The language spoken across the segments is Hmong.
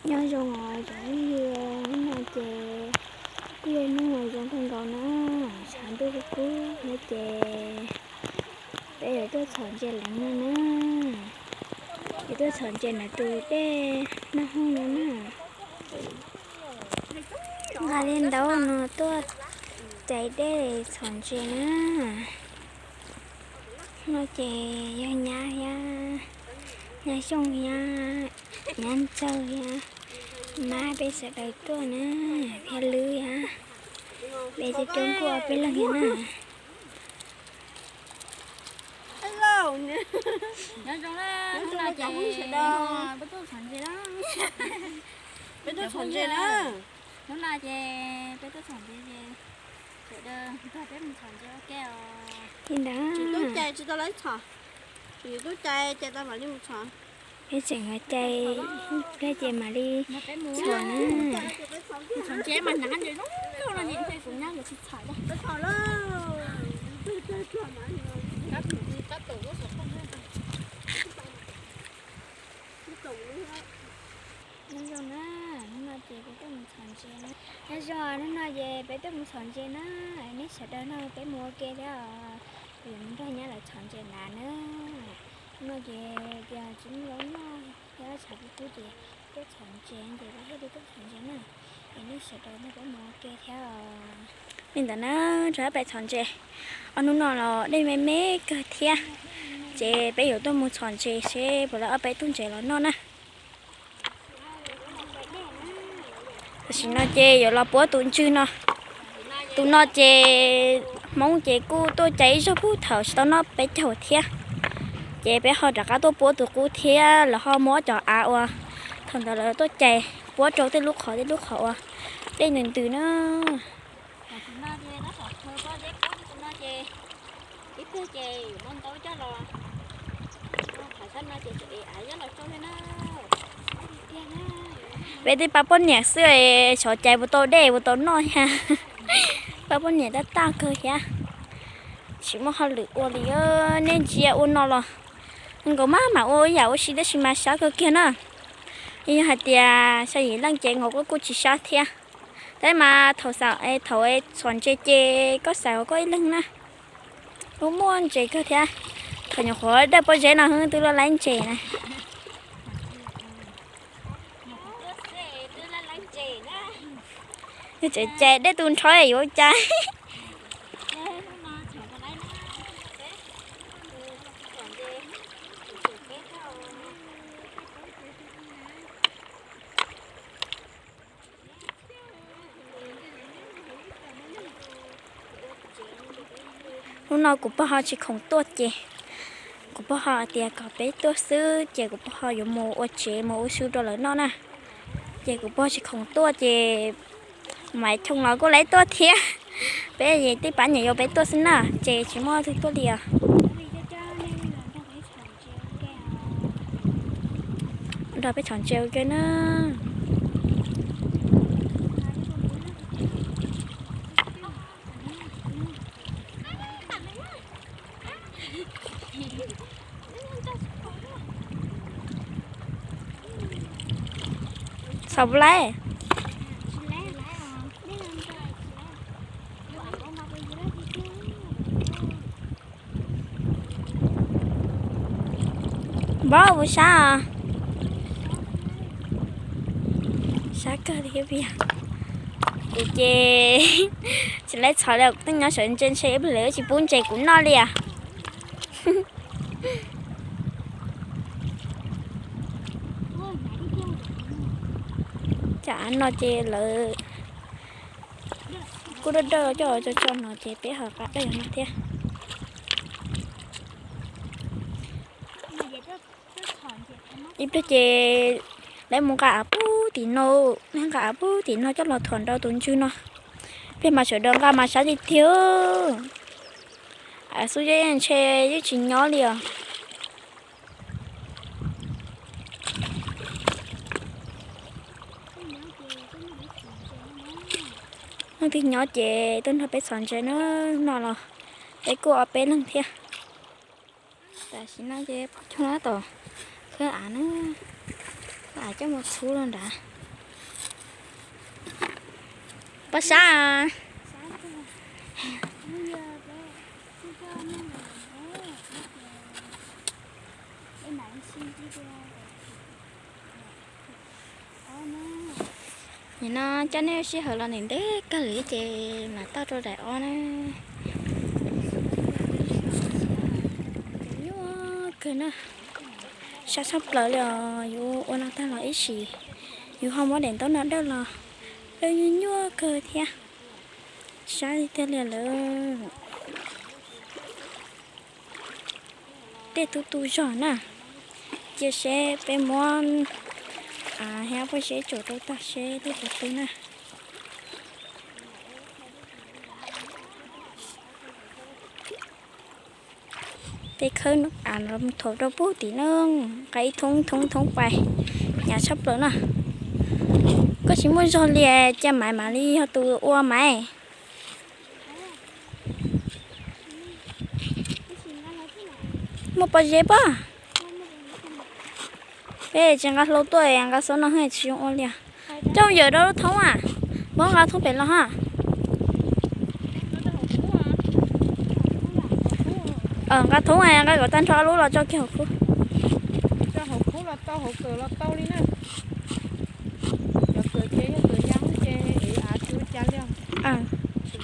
Nyob zoo os cov phooj ywg, hnub no ces kuj yog hnub uas zoo kawg nkaus na, tshav ntuj kub kub thiab ces peb yuav tuaj txhom ntses leev no na. Yuav tuaj txhom ntses ntawm tus dej noj hooj no na. Nqa li ntaub no tuaj cais dej txhom ntses na. No ces yog nyab thiab, nyab Xyooj thiab, nyab Ntxawg thiab, mab peb sawv daws tuaj na, thiab Lwb thiab, peb coob coob kuj ob peb leeg thiab na. Nyob zoo na, hnub no ces peb tuaj txhom ntses na. Peb tuaj txhom ntses na. Hnub no ces peb tuaj txhom ntses ces sawv daws nrog peb mus txhom ntses ua ke os. Li ntawd. Tsis tub cai tsis tau lawv txhom. Yus tub cai cai tau mam li mus txhom. Peb tseem cai ib pliag ces mam li txhom na. Txhom ntses mas hnav ntses zoo zoo no ces kuv nyab yuav tsis txhom li. Nyob zoo na, hnub no ces peb tuaj mus txhom ntses na. Nyob zoo, hnub no ces peb tuaj mus txhom ntses na. Neb sawv daws nrog peb mus ua ke thiab os. Kuv yuav mus nrog nyab lawv txhom ntses ntawd na. Hnub no ces tias tsis muaj zaub noj thiab tshav kub kub ces tuaj txhom ntses ces peb thiaj li tuaj txhom ntses na. Es nej sawv daws nrog peb mus ua ke thiab os. Li ntawd na, rov qab pais txhom ntses. Ob hnub no los dej me me kawg thiab, ces peb yuav tuaj mus txhom ntses seb puas tau ob peb tug ntses los noj na. Tam sim no ces yuav los puab tus ntswg no. Tus no ces Hmoob ces kuj tuaj cais ib zaug puag thaum tsis tau noj peb caug thiab. Ces peb ho rov qab tuaj puab tus qub thiab, lawv ho muab ob cov av uas thaum ntawd lawv tuaj cais puab rau tej lub qhov tej lub qhov uas dej ntws ntws na. Peb tej pab poj niam xwb es xyov cais puas tau dej puas tau noj thiab. Pab poj niam tab tag kawg thiab, tsis muaj hauj lwm ua li. Nej ntsia ua no los nkaus mas mam ua ib yam ua si tab sis mas sab kawg kiag na. Yog hais tias xya yim leej ces nkaus kuj kuj tsis sab thiab. Tab mas thaum txhom ntses ces koj xaiv ua koj ib leeg na. Kuj muaj ntses kawg thiab. Thaum nyuam qhuav dawj pob zeb no twb laj laib ntses na. Yog tseem cais dej tu nrho yuav ua cas. Hnub no kuv pog ho tsis khoom tuaj ces kuv pog ho hais tias kom peb tuaj xwb ces kuv pog ho yuav mus ua tsev mus ua su rau lawv noj na. Ces kuv pog tsis khoom tuaj ces Maiv Choo los kuj laib tuaj thiab. Peb tej pab nyuam yaus peb tuaj xwb na, ces tsis muaj leej twg tuaj li os. Nrog peb txhom ntses ua ke na. Txhom puas laib? Npaum puas sab? Sab kawg li thiab. Kuv ces tsis laib txhom li, kuv twb nyob sawv ntse ntshe ib pliag lawv tsis pub ntses kuv noj li as. Tsam no ces lawv kuj dawj dawj coj tso tso no ces peb ho qab dawj no thiab. Ib pliag ces lawv mus nqa av puag tim no, lawv nqa av puag tim no coj los thuam rau tus ntswg no. Pliag mas sawv daws nqa mas sab tiag tiag. Av xub zeb ntshe yeej tsis nyob li os. Leej twg nyob ces tuaj nrog peb txhom ntses na, no los peb kuj ob peb leeg thiab. Tam sim no ces phob cog tab tom khawb av na, khawb av coj mus txhuv rau nrad. Poj sab. Nim no coj nej sij hawm los ntev ntev kawg li ces mam tau rau daim ob na. Nyuaj kawg na. Sab tshaj plaws li os, yus ua no tag los ib sim yus ho muab daim ntaub no dawj los dawj nyuaj nyuaj kawg thiab. Sab tiag tiag li lawm. Tej tub tu zog na. Cia seb peb muab, a, thiab poj seb tsuam rau tag seb tej puas tu na. Peb khawb, a, thaum rau puag tim no, nqa ib thoob thoob thoob pais, hnyav tshaj plaws na. Koj tsis muaj zog li, cia Maiv mam li yog tus ua Maiv. Muaj pob zeb pob. Peb tsis nqa hlau tuaj, nqa xov no tsis zoo ua li. Coj yawm rau lub thoob a, muab nqa thoob pem los ha. Nqa thoob, nqa kom tag nrho lub los tso kiag hauv khub. Tso hauv khub los tau, hauv kawm los tau li na. Cov kawm ces yog kawm ya ces ev av tsis ua cas li os.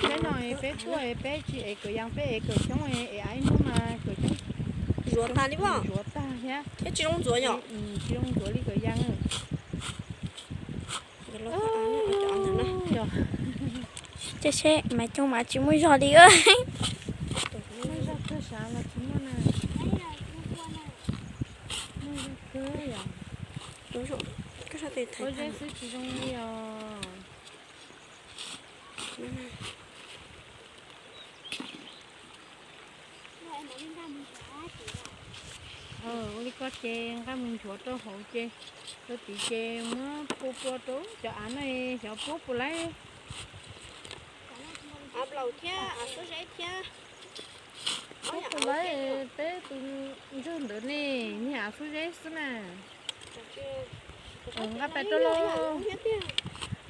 Saib no peb tuaj peb tsis ev kawm ya, peb ev kawm xyoob, ev av ib hnub mas kawm xyoob zuav tag li, zuav tag thiab. Thiab tsis zoo ntxuav yom? Tsis zoo ntxuav li kawm ya. Cia seb Maiv Xyooj mas tsis muaj zog li. Pob zeb xwb tsis zoo li os. Ua li ko ces nqa mus ntxuav rau hauv ces rau tid ces muab pua pua rau cov av no xyov puab puas laib. Av nplaum thiab av xub zeb thiab. Puab puas laib peb tus ntsuag ntawd ne, niag av xub zeb xwb na. Nqa pais rau los.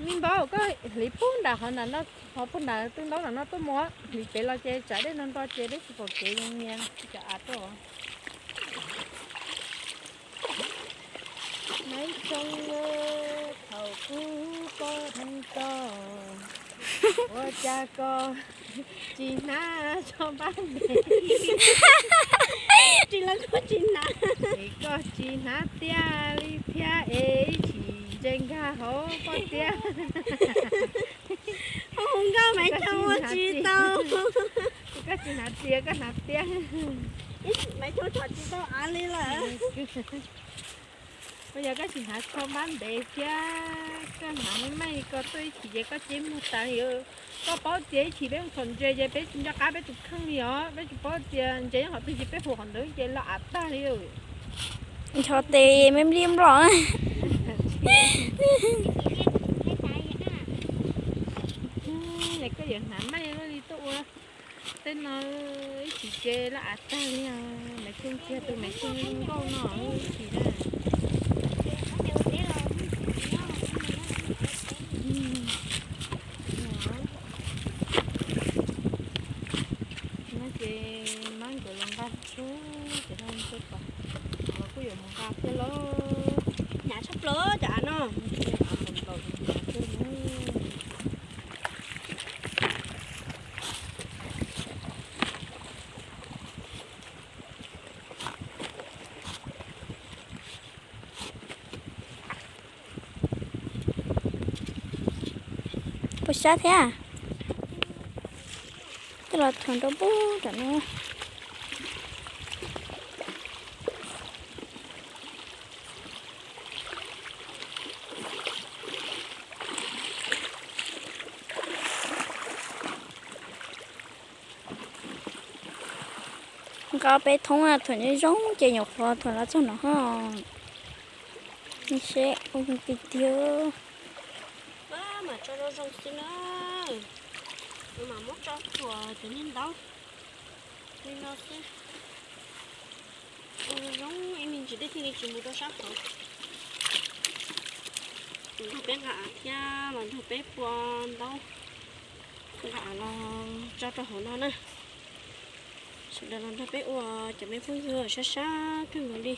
Me npau, koj hliv puag nram qhov nram no, qhov puag nram twb ntaub nram no tuaj mus, hliv pem los ces tsam dej no nro ces dej tsis pom kev, nyias cov av rau. Maiv Xyooj, thaum kuv poob toj, ua cas koj tsis hnav tsho npab ntev? Tsis los kuj tsis hnav. Es koj tsis hnav tiag li thiab es ib chim ntse nkag hauv pob tiab. Hauv nkauj Maiv Xyooj ua tsis tau. Koj tsis hnav tiag, koj hnav tiag. Maiv Xyooj tsom tsis tau av li lawm. Ua yog koj tsis hnav tsho npab ntev thiab koj hnav meej meej ko tuaj ib chim ces koj cev muag tas li. Koj paub tias ib chim peb mus txhom ntses ces peb tsis nco qab peb tus kheej li os, peb tsis paub tias ntses nyob qhov twg ces peb hu qhov ntawd ces los av tag li. Ncho tes me li nploj. Koj yuav hnav meej li tuaj ua tej no ib chim ces los av tag li. Maiv Xyooj kiag tus Maiv Xyooj nkauj no ib chim na. No ces mab nkawd los nqa tsuag ces no kuj yuav mus nqa thiab lauj. Hnyav tshaj plaws cov av no. Puas sab thiab? Coj los thuav rau puag nram no. Nqa peb thoob thuav zoo zoo ces nyuam qhuav thuav los txog no ho. Seb ua zoo tiag tiag. Mam tso zoo zoo xwb na. Mam muab tso thuam cov niag ntaub li no xwb. Ua zoo zoo ib me ntsis dej thiaj li tsis mus rau sab hauv. Nrog peb nqa av thiab los nrog peb pua ntaub. Nqa av los tso rau hauv no na. Sawv daws los nrog peb ua cov me phooj ywg, sab sab kawg nkaus li.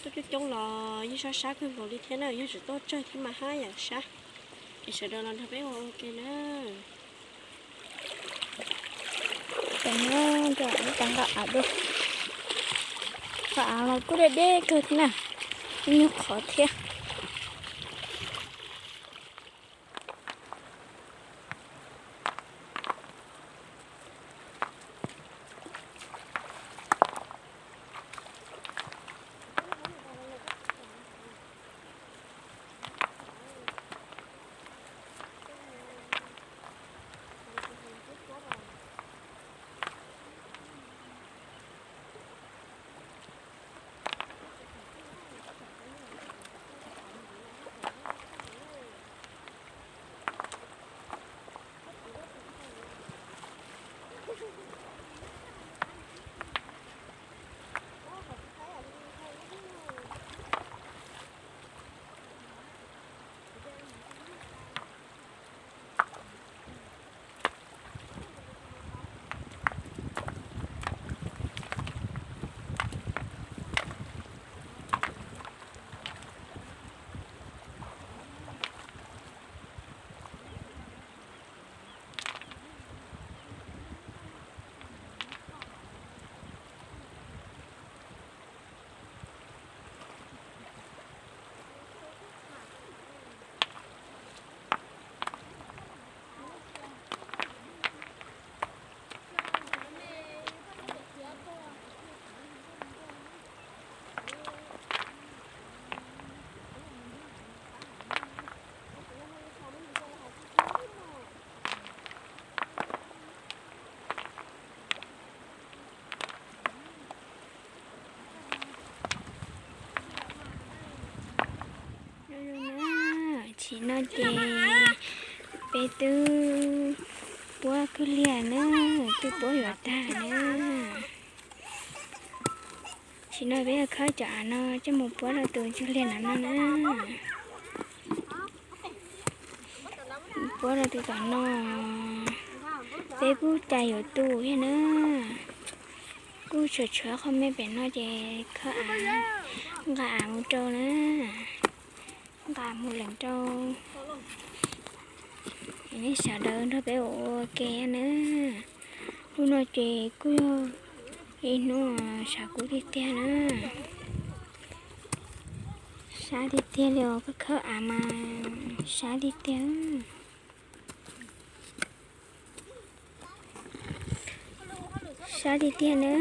Tuaj coob coob los yeej sab sab kawg nkaus li thiab na, yog tsis tuaj tsawg thiab mas haj yam sab. Es sawv daws los nrog peb ua ua ke na. Tam no nqa av dua. Qhov av los kuj deb deb kawg thiab na, ib nyuag qhov thiab. Tsim no ces peb twb puab kawg liag na, twb puab yuav tag na. Tsim no peb yuav khawb cov av no coj mus puab rau tus ntsuj liag no no na. Puab rau tus tom no, peb kuj cas yuav tu thiab na. Kuj tshuav tshuav qhov me pem no ces khawb av, nqa av mus rau na, nqa mus lees rau. Nej sawv daws nrog peb ua ua ke na. Hnub no ces kuj yog ib hnub sab kub tiag tiag na. Sab tiag tiag li os, khawb av mas sab tiag tiag. Sab tiag tiag na.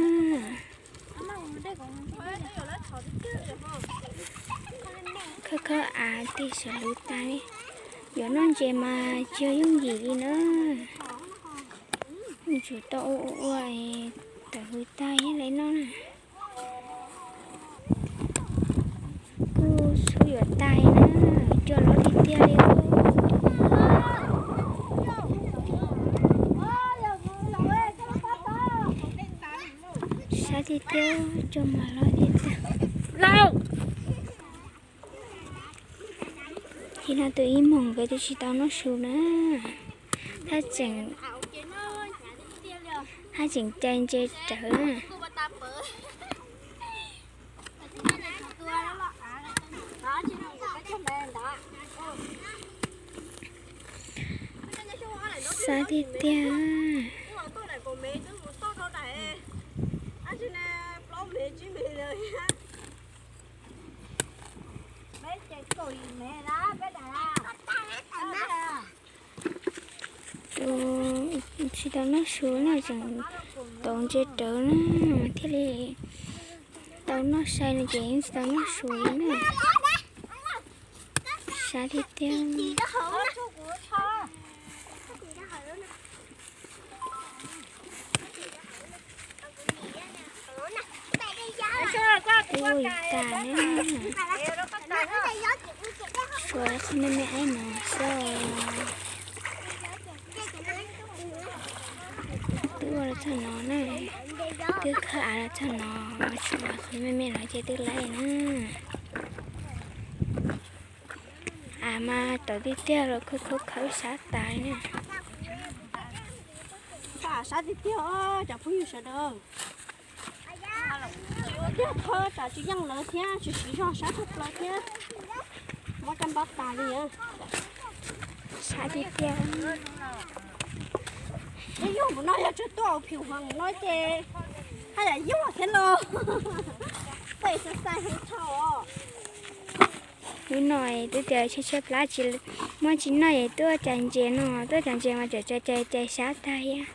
Khawb khawb av tig sawv lub tag li. Yuav noj ntses mas tsis yog yooj yim li na. Yuav tsum tau ua ua ua tawm hws tag thiaj li noj na. Kuj xub yuav tag na, cua loj tiag tiag li. Sab tiag tiag, cua mas loj tiag tiag. Ces no tus ib moos nkawd twb tsis tau noj su na. Haj tseem, haj tseem cai ntses rawv na. Sab tiag tiag. Tus tsis tau noj su no tseem tau ntses rawv na, thiaj li tau noj sai no ces yeej tsis tau noj su li na. Sab tiag tiag. Kuj tas na. Suav qhov me me aib no xwb. Twb ua los txog no na, twb khawb av los txog no, suav qhov me me no ces twb laij na. Av mas tau tiag tiag los khawb khawb khawb sab tas na. Sab tiag tiag os cov phooj ywg sawv daws. Tsis ua tiag tho tsam tsis yeej lawv thiab tsis siv zog sab tshaj plaws thiab. Mob rab npab tas li. Sab tiag tiag. Yog mus no yog tsis tuaj ua phim hua mus no ces haj yam yuag thiab los. Peb xav xav heev tshaj os. Lub no twb tias tshaib tshaib plab tsis muaj tsis noj es tuaj cas ntses no, tuaj cas ntses mas tseem cais cais sab tag thiab.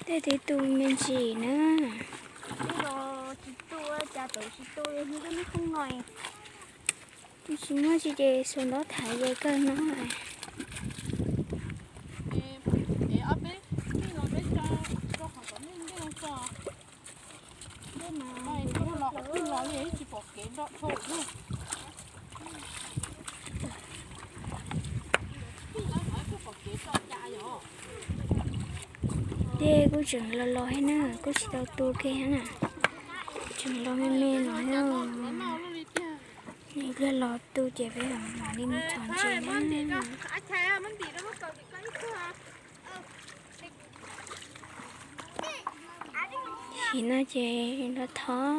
Tej twb tu me ntsis na. Tsis tu, cas tau tsis tu li hnub no. Tsis muaj tsis ces xuas ntaub thaiv ye kawg no. Dej kuj tseem los los thiab na, kuj tsis tau tu kiag thiab na. Tseem los me me no thiab. Nws pliag los tu ces peb mam li mus txhos ntses na. Tam sim no ces los thov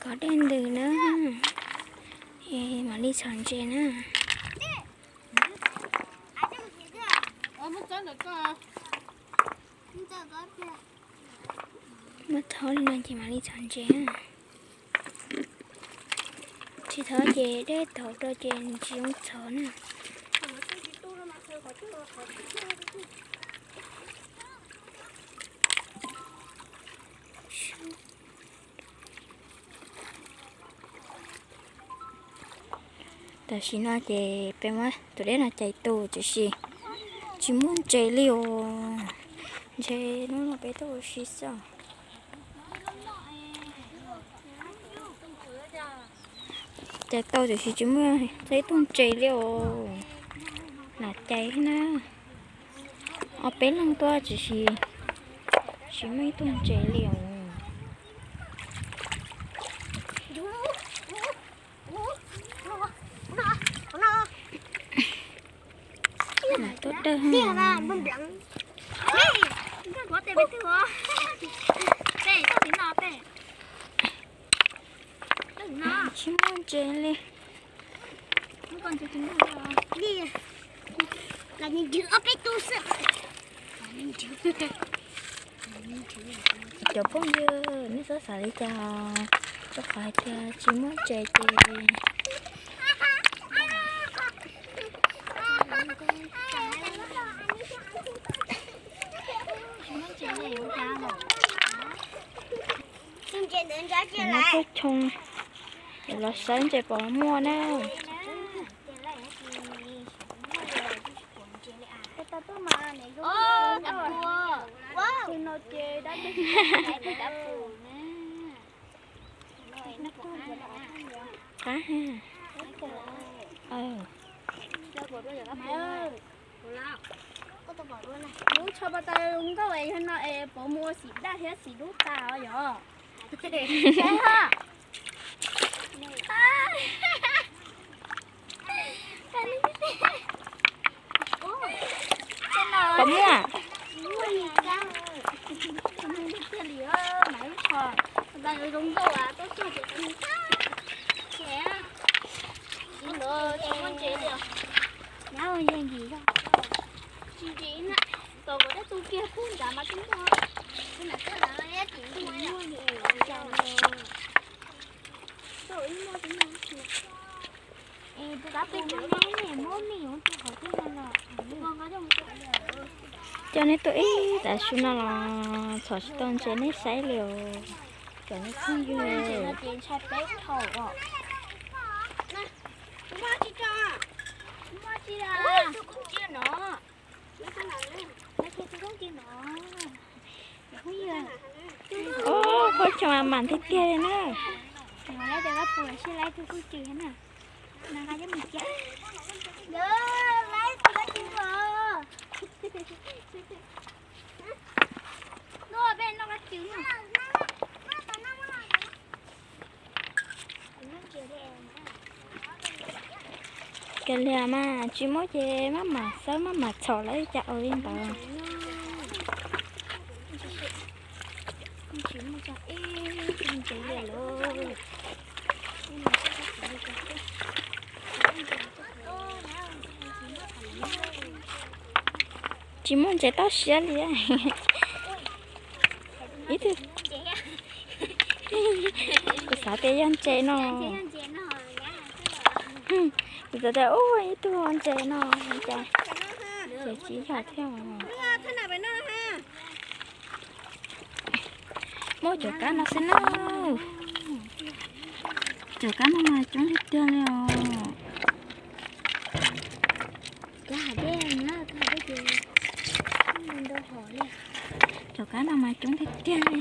kom dej ntws na, mam li txhos ntses na. Muab thov li no ces mam li txhos ntses. Tsis thov ces dej taug rau ces tsis zoo txhos na. Tam sim no ces peb muab tus dej no cais tu tiam sis tsis muaj ntses li os. Ntshe hnub no peb tuaj ua si xwb. Cais tau tiam sis tsis muaj txog ib tug ntses li os. Lam cais thiab na. Ob peb leeg tuaj tiam sis tsis muaj ib tug ntses li os. Tuaj dawg. Tsis muaj ntses li. Cov phooj ywg, nej txhob xav li cas, rau qhov hais tias tsis muaj ntses ces no tuaj choo, los saib ntses puas muaj na. Qab ha. Lub tsho pas tas zoo nkauj es yog no es puas mus ua xim daj thiab xim dub tas os yog? Puas muaj? Coj neb tuaj ib tav su no los txhom tsis tau ntses nej saib li os. Cov nej phooj ywg, Ub, phob choo mas tiag tiag li na. Kav liam mas tsis muaj ces maj mam xawb maj mam txhom lawm cas ua li ntawd. Tsis muaj ntses toj siab li. Ib tug, kuv xav tias yog ntses no. Kuv xav tias ua ib tug ntses no cas ces tsis yog thiab. Muaj cov kab no xwb na. Cov kab no mas coob tiag tiag li os. Cov kab no mas coob tiag tiag li.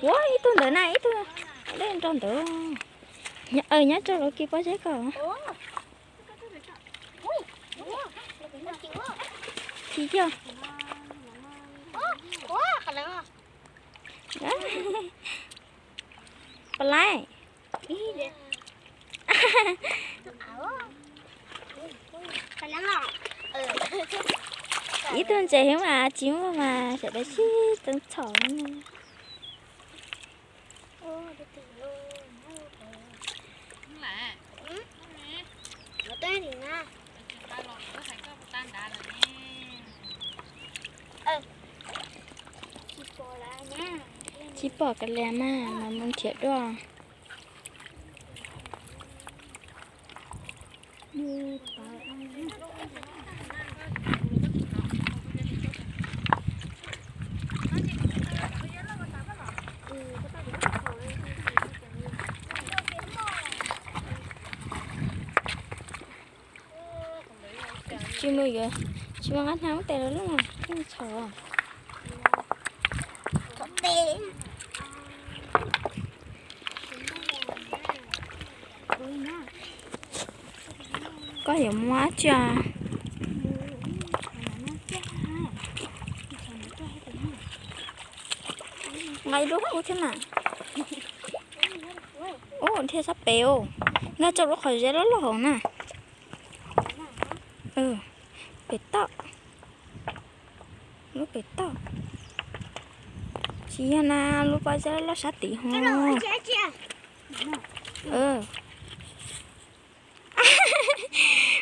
Ua ib tug ntawd na, ib tug dej nrog ntawd. Nyob rau lub kis pob zeb ko. Tsis yog. Pab laib. Ib tug ntses xwb mas tsis muaj mas sawv daws sib txeeb txhom. Tsis pom kav liam mas mas mus nrhiav dua. Tsis mus yuav, tsis mus nqa hnab tes los lub no txhom. Koj yuav muab tsi? Nqa ib lub kub thiab mas. Ub, dhia sab pem os. Nkag rau lub qhov zeb loj loj hauv na. Pem toj. Lub pem toj. Tsis yog na, lub pob zeb loj sab tid ho.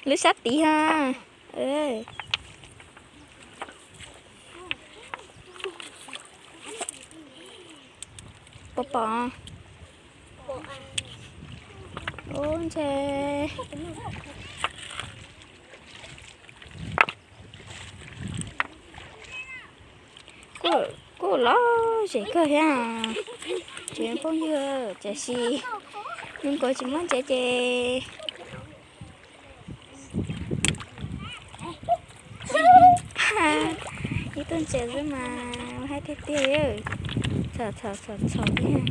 Lub sab tid ho. Pom pom. Ub, ntshe kuj lom zem kawg thiab. Tsis phooj ywg, tiam sis zoo nkaus tsis muaj ntses ces ib tug ntses xwb mas haib tiag tiag. Txhom txhom txhom txhom tiag.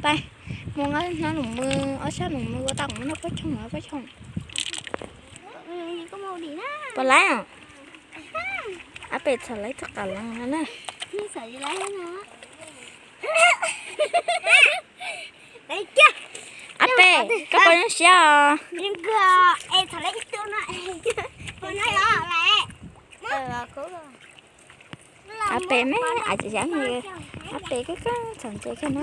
Pais, mus nqa hnab lus mws, ob sab lus mws ua tau kuv muab noj pob tshooj, pob tshooj. Puas laib? Ab pem txhom laib txoj qab lees no na. Ab pem, koj puas zoo siab os? Ab pem me, ab pem koj koj txhom ntses kawg na.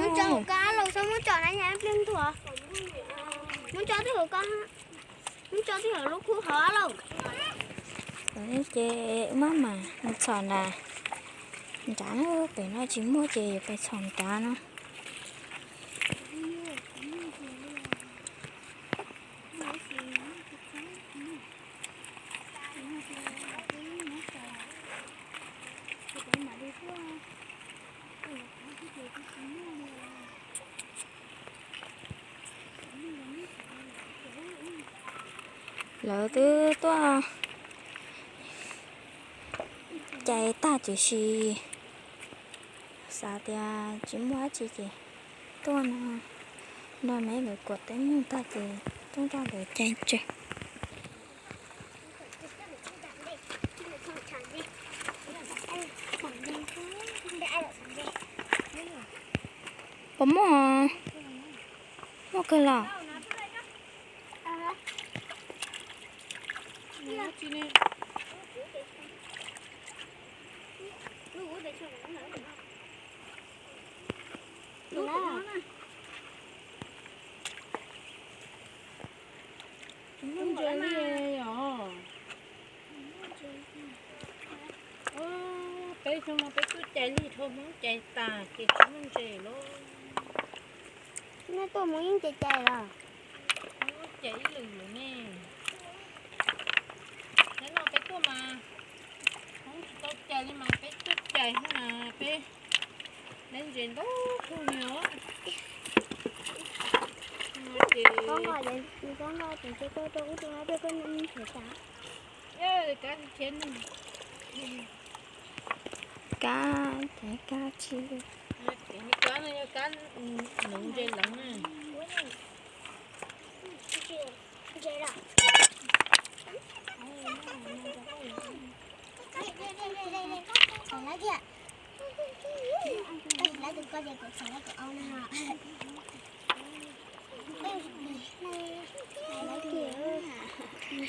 Ces wb maj mam mus txhom nrad. Nrad na, pem no tsis muaj ces yuav pais txhom nrad no. Lawv twb tuaj cais tag tiam sis xav tias tsis muaj dab tsi ces tuaj no, nrog me nkawd kuam teeb meem tag ces tuaj nrog lawv cais tseg. Puas muaj? Muaj kawg los? Tsis muaj ntses li os. Peb xyoo no peb tuaj cais li dhau Hmoob cais tas ces tsis muaj ntses lawm. Nej tuaj Hmoob yeej cais cais los? Hmoob cais ib lwm lawm ne. Hnub no peb tuaj mas Hmoob tsis tau cais li mas peb tuaj cais hnub na peb. Neb ntses ntau kawg li os. Ces kab, kab tsis, kab no yog kab nuv ntses leev na.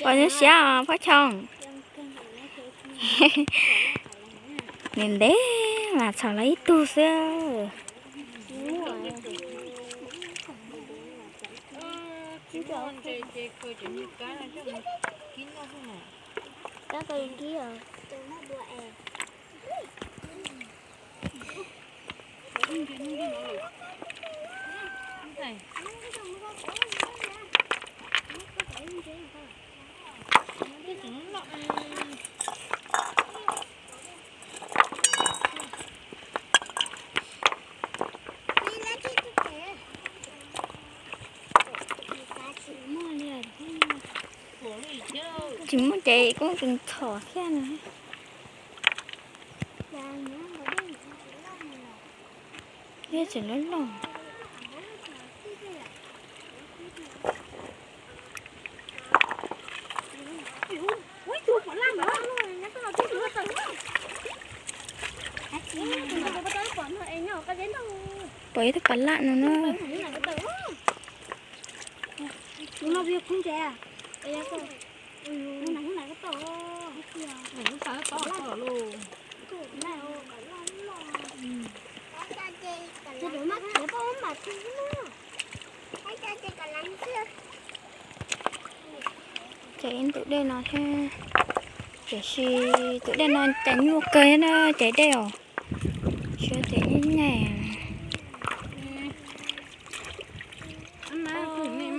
Ua zoo siab os Phob Choo. Nws ntev mas txhom los ib tug xwb. Tsis muaj ces kuj tseem txhom thiab na. Liab tseem loj loj. Pom ib tug pas laj no na. Ces ib ntus dej no thiab, tiam sis tus dej no cas nyuaj kawg na, ces dej os, tsis ces nyuaj nyuaj.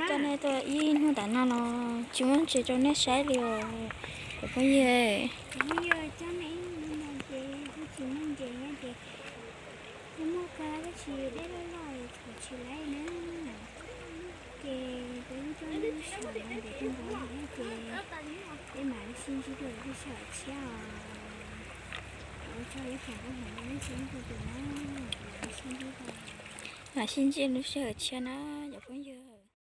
Coj nej tuaj ib hnub tam no los tsis muab ntses rau nej saib li os cov phooj ywg. Muaj kab tab sis dej loj loj txhom tsis laib na. Ces peb lub caij lub sawm ntev kawg nkaus li thiab ces peb mam li sib ntsib dua lwm lub sij hawm tshiab os. Ua tsaug ib tsoom phooj ywg nej tseem hlub kuv na, mam li sib ntsib dua. Mam sib ntsib lub sij hawm tshiab na.